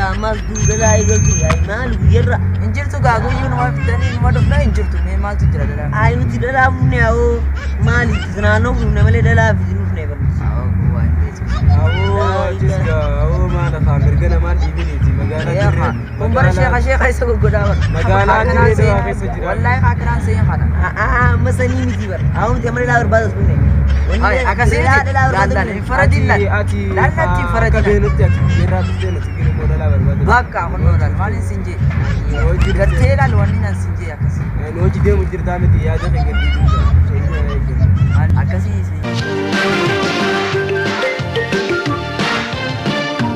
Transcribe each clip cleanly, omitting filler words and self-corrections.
Ammas duudalaa eegaltu maal guyyarra. Hin jirtu gaa guyyuu numa fidanii numa dhufna hin jirtu mee maaltu jira dhalaa? Ay nuti dhalaa fufne awoo maali naannoo fufne malee dhalaa fi dhufne barna. Awoo waan beeku. Awoo atis gaa awoo maal afaan mirga namaan dhiibiniiti magaalaa dirree. Kun bara sheeka sheeka isa goggodaa bara. Magaalaa dirree dawaa keessa jira. Wallaahi kaakiraan seen kana. Amma sanii miti bara. Awoo nuti amma dhalaa barbaadas dhufne. Akkasii laal hin faradin laal. Ati Laallatti hin akka faradin. beenutti ati biyyeerraa dhuftee nuti gini immoo dhalaa barbaada. Bakka kun laal maal hin sinjee. Hojii Gartee laal wanni nan sinjee akkasii. Hojii deemu jirtaa miti yaada kan gadi dhiibuu. Akkasii.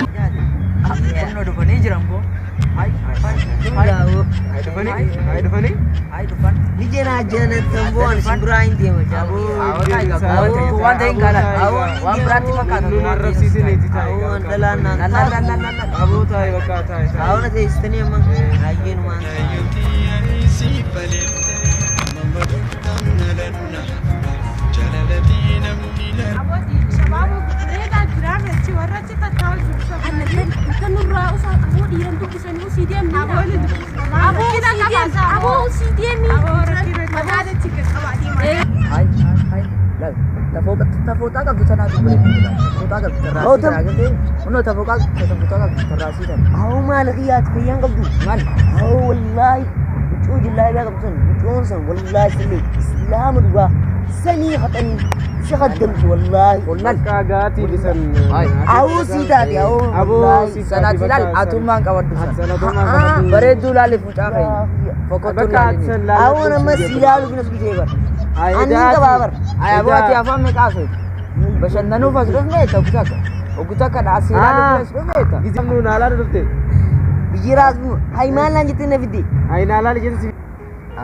Kunnoo dhufanii jiran boo. Hai hai hai. Dhufanii dhufanii. Hai dhufan. Ni jena jena tamboon simbiraa hin deema jaaboo. Waan ta'in gaala. Waan biraatti fakkaata. Nu arrabsiisiniiti taa'e. Awoo dhalaan naan Laal laal laal laal. Aboo taa'e bakka taa'e taa'e. Awoo na teessistanii amma hayyeenumaan. Hai hai laal. Tafooxaa qabdu tanaatu bareedu. Tafooxaa qabdu tarraasii tana agartee. Kunoo tafooxaa qabdu tarraasii tana. Awoo maal qiyyaati fayyaan qabdu. Maal? Awoo wallaahi huccuu jillaa qabdu san huccuun san wallaahi sillee islaama dhugaa sanii haxanii si haddamti wallaahi. Wallaal. Bakka gaatii bisan. Awoo sii taate awoo Aboo wallaahi. sii Sanaati laal atummaan qabaddu sana. Sanatummaan qabaddu. Bareedduu laali fuucaa keenya. Fokkottuu Bakka laalini. ati san laalatu Awoo nama si ilaalu binas dhufee bara. Ani qabaa bara. Ayaboo ati afaan meeqa haasofte? Bashannanuuf as dhufneetta oggu takka. Oggu takka as ilaaluuf as dhufneetta. Gizam nu naalaa dhufte. Biyyi raasuu hay maal naan jettee na fidde. Ay naalaa jetti si.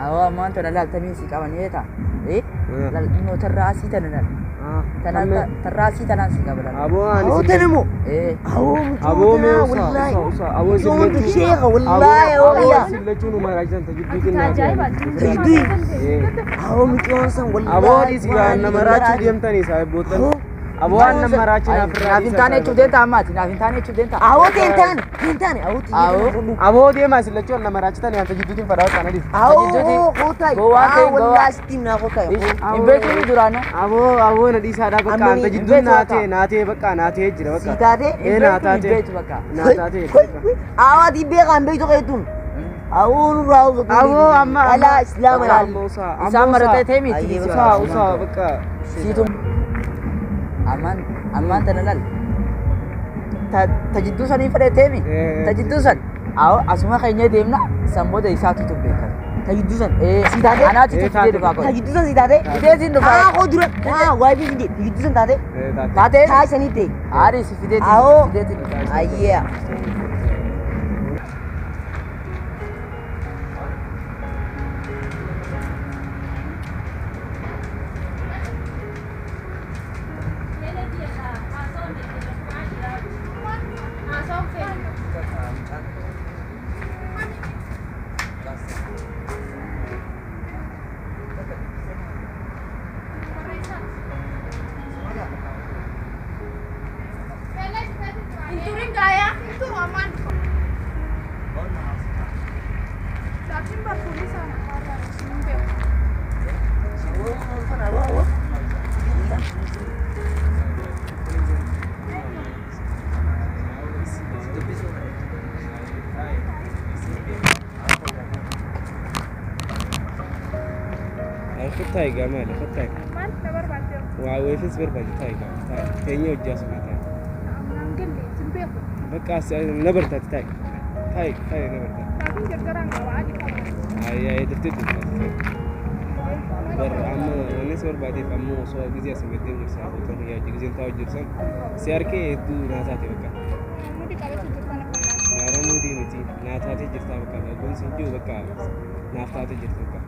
Awoo ammaan tana laaltamii si qaban eeta. Laal innoo tarraasii tana laal. Tarraasii tanaan si qaba laal. Aboo ani Awoo tana moo. Awoo Aboo mee mucoo usa wallaahi. usa aboo Mucoon sillachuu. sheekha wallaahi awoo Aboo qiyyaa. sillachuu nu maraachisan tajibbiitiin naa. Tajdii. Awoo mucoon san wallaahi. Aboo dhiisi waan nama raachuu deemtanii saahiboottan. Aboo waan nama raachuu naaf irraa Naaf hin taane jechuuf deemta ammaati. Naaf hin taane jechuuf deemta. Awoo teentaan teentaan awoo Awoo. Aboo deemaa sillachuu nama raachitanii anta jidduutiin fadhaa kana dhiisi. Awoo kootaa. Gowwaa ta'e, gowwaa. Wallaahi sitti naa kootaa. Hin beeknu duraanuu. Aboo aboo na dhiisaadhaa bakka anta jidduun naatee naatee bakka naatee jira bakka. Si taate. Ee naa taate. Hin beektu bakka. Naa taatee. Awoo ati beekaan beektu keetuun. Awoo nurraa awoo. Aboo amma Alaa islaama laal. Isaan maratee ta'e miti. Usaa usaa bakka. Siitu. Ammaan ammaan tana laal. Ta jidduu sanii fudhatee mi? Ta jidduu san. Awoo asuma keenya deemna san booda isaatu beekata. Ta jidduu san. Si taate? Anaatu fidee dhufaa Ta godhe. jidduu san si taate. Fideetiin dhufaa. Haa koo dura. Haa waayee fi fidee. Ta jidduu san taate. Taatee? Taa sanii ta'e. Haadhi si fideetiin Awoo. fideetiin dhufaa. Ayyaa. Xittaa egaa maali xittaa egaa. Waa weefis barbaade taa'e egaa taa'e keenya hojjaa sun taa'e. Bakka na bartaati taa'e taa'e taa'e na bartaati. Ayyaa daftee taa'e. Bar amma wanni si barbaadeef ammoo osoo gizee asii gaddee jirsa aboota guyyaa hojii gizeen taa'u jirsan si harkee hedduu naa taate bakka. Gaara muudii miti naa taatee jirtaa bakka goonsi hin jiru bakka naaf taatee jirti bakka.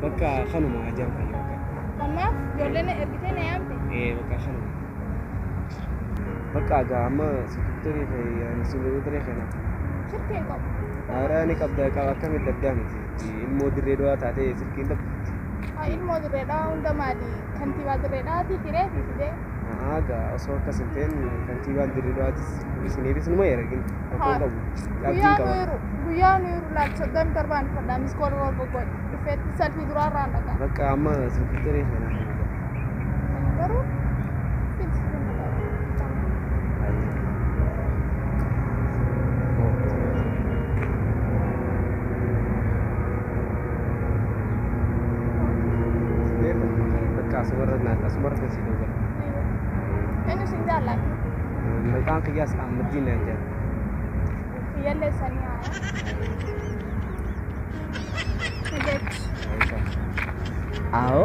Bakka kanuma ajaan fayya bakka. Ee bakka kanuma. Bakka egaa amma si dubbatanii fi si dubbatanii kana. Haaraa ni qabda qaba akkamitti dhabdaa miti ilmoo dirree du'aa taatee silkiin dhabdu. Ilmoo dirreedhaa hunda maali? Kantiibaa dirreedhaati hiree fi fidee. Aagaa osoo akkas hin ta'in kantiibaan Dirriidhaatis isiniifis numa ergin rakkoo qabu. Abdiin qaba. Guyyaa nu yeroo laal 37 fadhaa miskool godhe dhufeetti salfii duraarraan dhaqa. Bakka amma silkii kana. Garuu Bakka asumarra asumarra si dawwala. Eenyu sin jaallatu? Maqaan kiyyaas Ahmadiin naan jedhama. Kiyyallee sanii haa. Awo.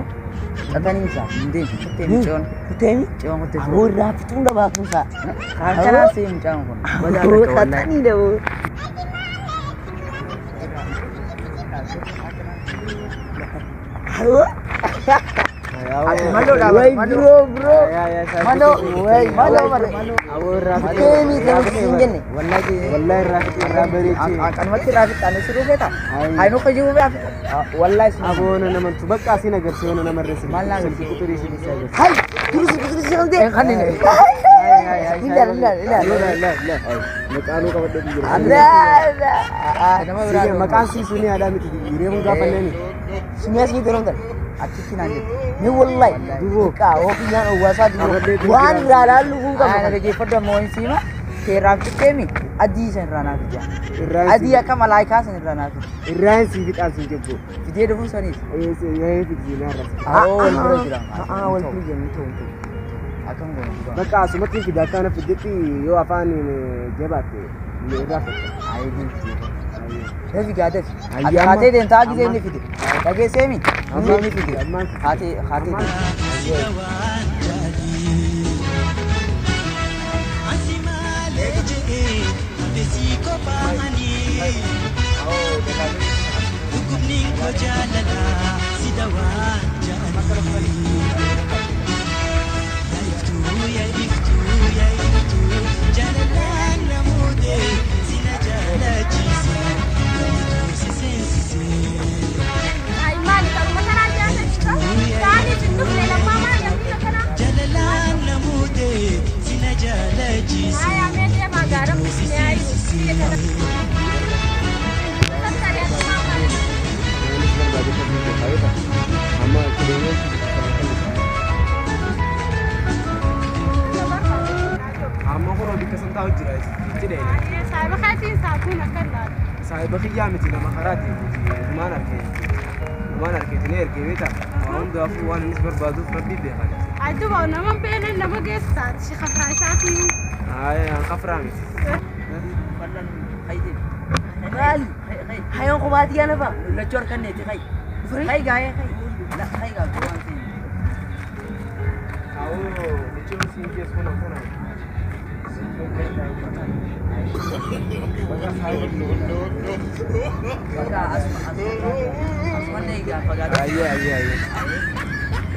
Xaxaniinsa hin deemu. Kuttee mucoon. Kuteemi? Mucoon kuttee. Aboo irraa fixuun dhabaatuusaa. Kaachanaa see mucaan kun. Badaa Aboo takka wallahi. xaxanii dhaboo. Aboo. Ati maloo dhaabatu Way maloo. bro bro. Maloo maloo maloo. Aboo irraa Kuteemi kan siin jenne. Wallahi irraa fixee irraa bareechee. Kanumatti irraa fixaanii si dhufeeta. Hayi nu kijibu biraa fixa. Wallahi si. Aboo na namantu bakka asiin agarsiise na namarra silkii Maal na agarsiise? quxurii silkii si agarsiise. Hay duru si kutu si qabdee. Kan inni. Ilaali ilaali ilaali. Maqaanuu qabadhee jira. Allah. Nama biraa. Maqaan sii suni aadaa miti reemuun gaafanneeni. Suni asii tolan. Achitti naan jettu. Ni wallahi. Duboo. Kaa ofiyyaan owwaasaa duboo. Waan irraa laallu kun Ana qaba. dhaggeeffadhu amma wayii siima. Teerraaf qixxeemi adii san irraa naaf ija. Irraan Adii akka malaayikaa san irraa naaf ija. Irraan sii fixaan siin jabbu. Fidee dhufuu saniif. Ee fixii naarras. Awoo wal bira jira. Haa wal bira jira ta'u ta'u. Akkam goona dhugaa. Bakka asumatti fida akkana fidetti yoo afaan jabaatte irraa fixxa. Ayii fidee. Dafi gaa dafi. Ayyi Ati amma- haatee deemtaa gisee inni fide. Dhageesseemi. Amma- Inni fide. ammaan fide. Haatee haatee deemtaa. Ay maali karuma kanaa jaalladha. Taanii sin dhufne lammaa maali akkuma kanaa. Ay amee deemaa gaaram dhufne ayi biyya kana. Amma kiloomee amma kun bikka san taa'u jira itti dheene. Saayiba kaatiin saabuun akka laatu. Saayiba kiyyaa miti nama karaati dhumaan argee dhumaan argeeti ni ergee beektaa waan hundaafuu waan innis barbaaduuf rabbi beekan. Ay duba nama beene nama geessaati shi khafraa isaatiin. Haaya kafraa miti. Maali? Hayoon qubaatii yaa nafa. Lachuu harkanneeti hayi. Hayi gaa'ee hayi. Hayi gaa'ee waan ta'eef. Awoo jechuun siin keessa kun akkana. Bakka asuma asuma asuma illee egaa fagaatee. Ayyee ayyee ayyee.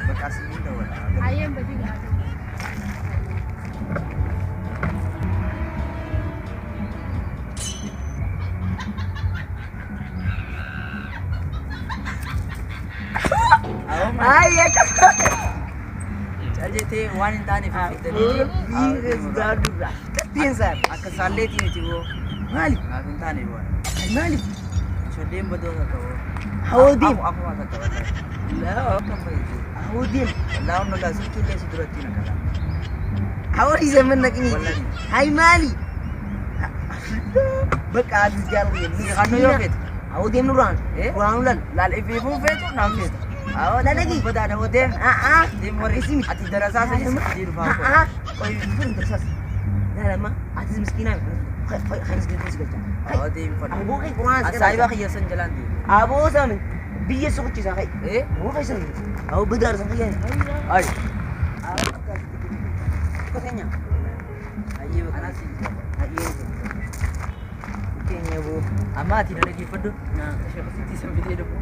Bakka asiin dawwala. Ayyeen badii gaafate. Ay akka. Cal jettee waan hin taaneef fiddanii. Biyya Tattiin Akka saalleetii miti boo. Maali? Naaf hin taane boo. Maali? Shodeen badoo takka boo. Hawoo deem. Afuma takka wallahi. Laa akkam fayyadu. Hawoo deem. Laa onnoo laa silkii illee si duratti na qaba. Hawoo dhiisee mana qini. Wallahi. Hay maali? Bakka adii jaallu. Kannoo yoo feete. Hawoo deem nurraan. Eh? Duraan ulan. Laal ifiifuu feetu naaf feetu. Hawoo lalagi. Badaadha hoo deem. Aa. Deem warri ati darasaa sanis fidee dhufaa koo. Aa. Qoy fuun darsaas. Laalama atis miskiinaa. Kanis galcha galcha. Hawoo deem fadhu. Aboo kee quraan Ani saayiba kiyya san jalaan deemu. Aboo saami biyya soqochiisaa kai. Eh? Aboo kai san. Aboo badaar san kiyya. Ay. Kotenya. Ayyee bakka siin. Ayyee. Kenya boo. Amma ati na dhaggeeffadhu. Sheekh san fidee dhufu.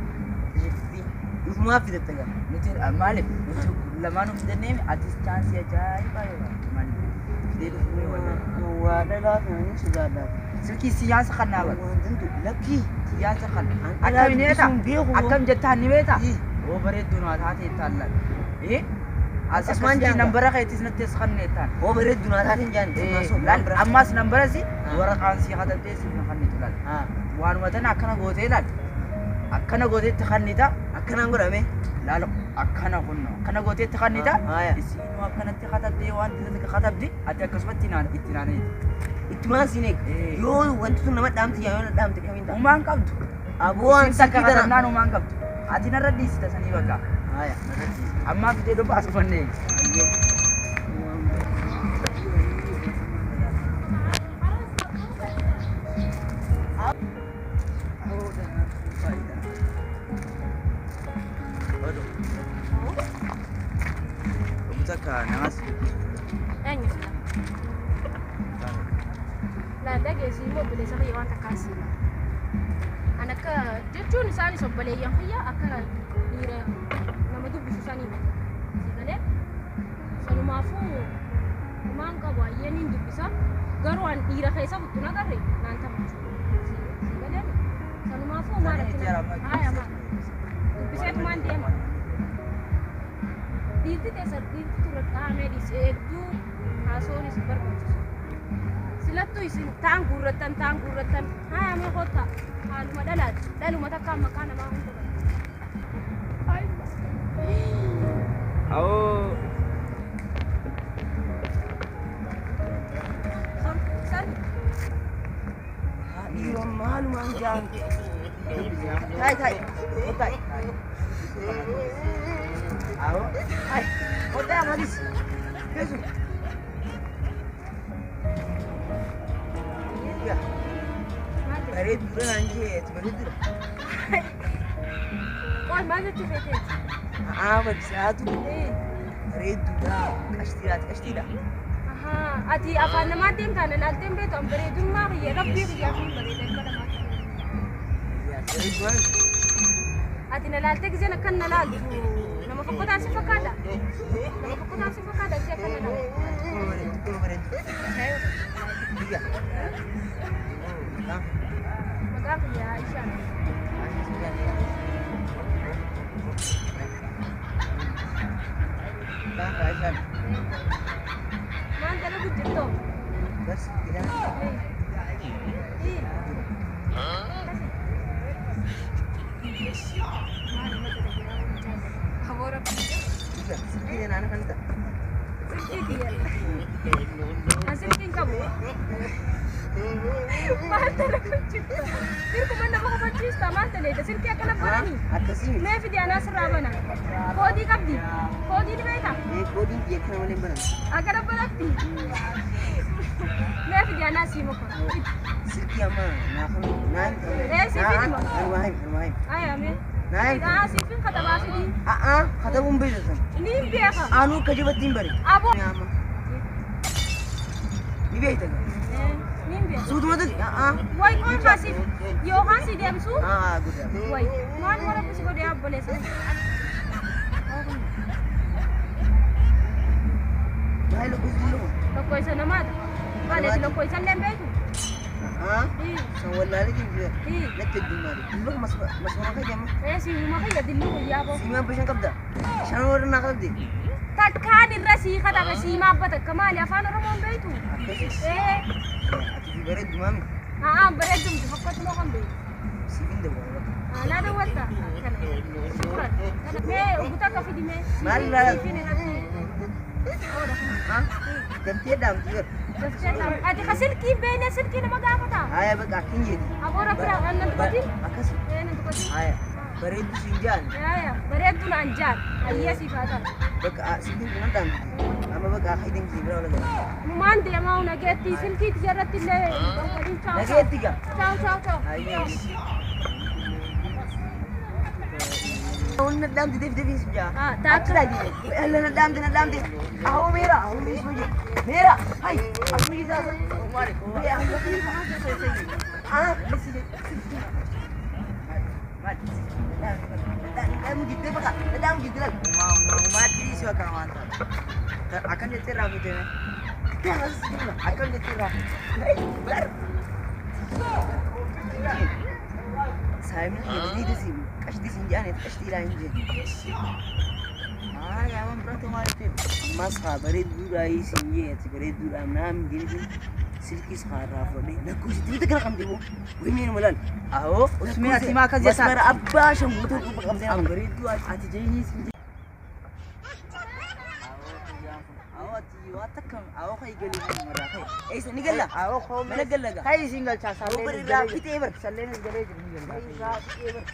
Ifumaaf fidatta gaa. Nuti maaliif nuti lamaanuu fidannee atis chaansii ajaa'ibaa yoo maaliif fidee dhufuu wallahi. Waa dhalaa kana ni sodaadha. Silkii siyaasa kan naa bara. Waan danda'u lakkii. Siyaasa kan. An Akkam ni beektaa? dubbisuun beeku. Akkam jettaan ni beektaa? Ii. Oo bareedduu naa taate jettaan laal. Eh? As Akkasumaan akkasitti jaan nambara keetis natti as kanne jettaan. Hoo bareeddu naa taateen jaan. Laal ammas nambara si Ah. waraqaan si katabdee si na kannitu laal. Waanuma tana akkana gootee laal. Akkana gooteetti kannita. Akkanaan godhame. Laal akkana kunno akkana gooteetti kannita. Ah, haaya. Isiinuu akkanatti katabdee waan takka katabdi ati akkasumatti itti naanneeti. Ittumaan siin eeg. Eh. Yoo wanti sun nama dhaamti yaa yoo na dhaamte kamiin ta'a? Uumaan qabdu. Aboo waan Isiin takka silkii tana. katabnaan uumaan qabdu. Ati narra dhiisita sanii bakka. Haaya. Ammaa fidee dhufa asumannee. Takka namas Eenyu sila? Laal dhageessi immoo obboleessa kiyya waan takkaa siima. An akka jechuun isaanis obboleeyyan kiyya akka dhiira nama dubbisu sanii miti. Si galee sanumaafuu humaan qabu ayyeeniin dubbisa. Garuu an dhiira keessa futtu nagarre naan taphatu. Si galee sanumaafuu humaan rakkina. Haaya maal dubbiseetumaan deema. Dhiirti teessa dhiirti turre qaamee dhiise hedduu haasoonis hin barbaachisu. Silattuu isin taan guurrattan taan guurrattan haa mee kottaa haaluma dhalaati dhaluma takkaan maqaa namaa hunda barbaada. Awoo. San san Dhiiroo maalumaan jaan. Taa'e taa'e. Taa'e. Awoo. Taa'e. Kottaa ammatis. Keessu. Yaa. maal jedhu? Bareeddudha naan jee ati bareeddudha. Qoy maal jechuu feeteeti? Haa barsiisaatu bareeddudha. Qashtiidha ati qashtiidha. Ahaa ati afaan namaa deemtaa na laaltee hin beektu an bareedummaa kiyya rabbii kiyyaaf hin bareeda ilma namaa. Yaa bareeddudha. Ati na laaltee giseen akkan na laaltu nama fokkotaan si fakkaata? Nama fokkotaan si fakkaata gisee akkan na laaltu? Xiqqoo bareeddu xiqqoo bareeddu. Biyya. Maqaan kiyya Aishaa. Maal dalagu jirtoo? Bas tidak. Iya, silkii anak kan tak. Akkasii. Koodii qabdi. Koodii ni beektaa? Ee koodiin biyya kana malee hin baran. Akkana banatti. Mee fidi anaa sii mokora. Silkii amma naaf naan. Ee, siif hima. Anuma him anuma him. Aya mee. Naa him. Aa siifin katabaa fidii. A'aa katabuun beeksisan. Ni hin beeka. Anuu akka jabatti hin bare. Aboo. Amma. Ni beekta. Ni hin beeka. Suutuma tuqi. A'aa. Way qoy kaasiif yookaan si deemsu. A'aa guddaa. Way maal warra si godhee obboleessa. Baay'ee lakkoofsi lama. Tokko isa namaata. Maal ati tokko isa illee hin beektu? A'aa. San wallaalee jira. Ii. Natti heddummaadha. Dilluu masmara kee jedhama. Ee siifuma kiyya dilluu guyyaa boo. Siimaa bishaan qabda. Shan warra naa qabdi. Takkaan irra sii katabe siimaa abba takka maali afaan Oromoon beektu? Akkasii. Ee. Ati fi bareeddu maami. Haa bareeddumti fokkatuma kan beektu. Siif hin dawwala bakka. Naa dawwatta. Kana. Shukran. Mee uguta akka fidi mee. Maal laala? Siifin irratti. Ooda. Haa? Gamtee dhaamti gara. Daftee dhaam. Ati ka silkii beekne silkii nama gaafata. Haaya bakka akkin jeeti. Aboora bira nan tuqatin. Akkasii. Ee nan tuqatin. Haaya. Bareeddu siin jaan. Yaaya bareeddu naan jaan. Ayyee siif haa ta'u. Bakka silkiin kun dhaamti. Amma bakka akka hidhamti bira wal gara. Numaan deemaa nageetti silkii irratti illee qonqolin chaaw. Nageetti gaa. Chaaw chaaw chaaw. Hayyee. Wanni dhaamti deef deefiin siin jaa. Ah, taakka. Alla na dhaamte na dhaamte. Ahoo meera ahoo meera isuma jee. Meera hay asuma jee. Ah. jiddee bakka dhadhaam jiddee laal. Uumaatti dhiisuu akkana waan taate. Akkam jettee irraa fuutee? Akkam jettee irraa fuute? Bar. Saayimni jedhanii si qashtii siin jedhan qashtii ilaa hin jeen. Maa yaawwan biraatu maal ittiin? Ammas haa bareedduudhaa siin jee ati bareedduudhaa naam jedhin silkiis haa irraa fudhadhee lakkoofsi tiita kana qabdee boo wayii nama laal. Ahoo usmee ati maa akkas jettaa? Masmara abbaa shan guutuu quba qabdee nama. Bareedduu ati jeenii siin jee. Ahoo ati waan takka ahoo kai galii maraa kai. Eessa ni galla? Ahoo koo Mana galla gaa. Kai siin galchaa Ahoo bari irraa fixee bar. Salleenis galee jiru ni galla. Irraa fixee bar.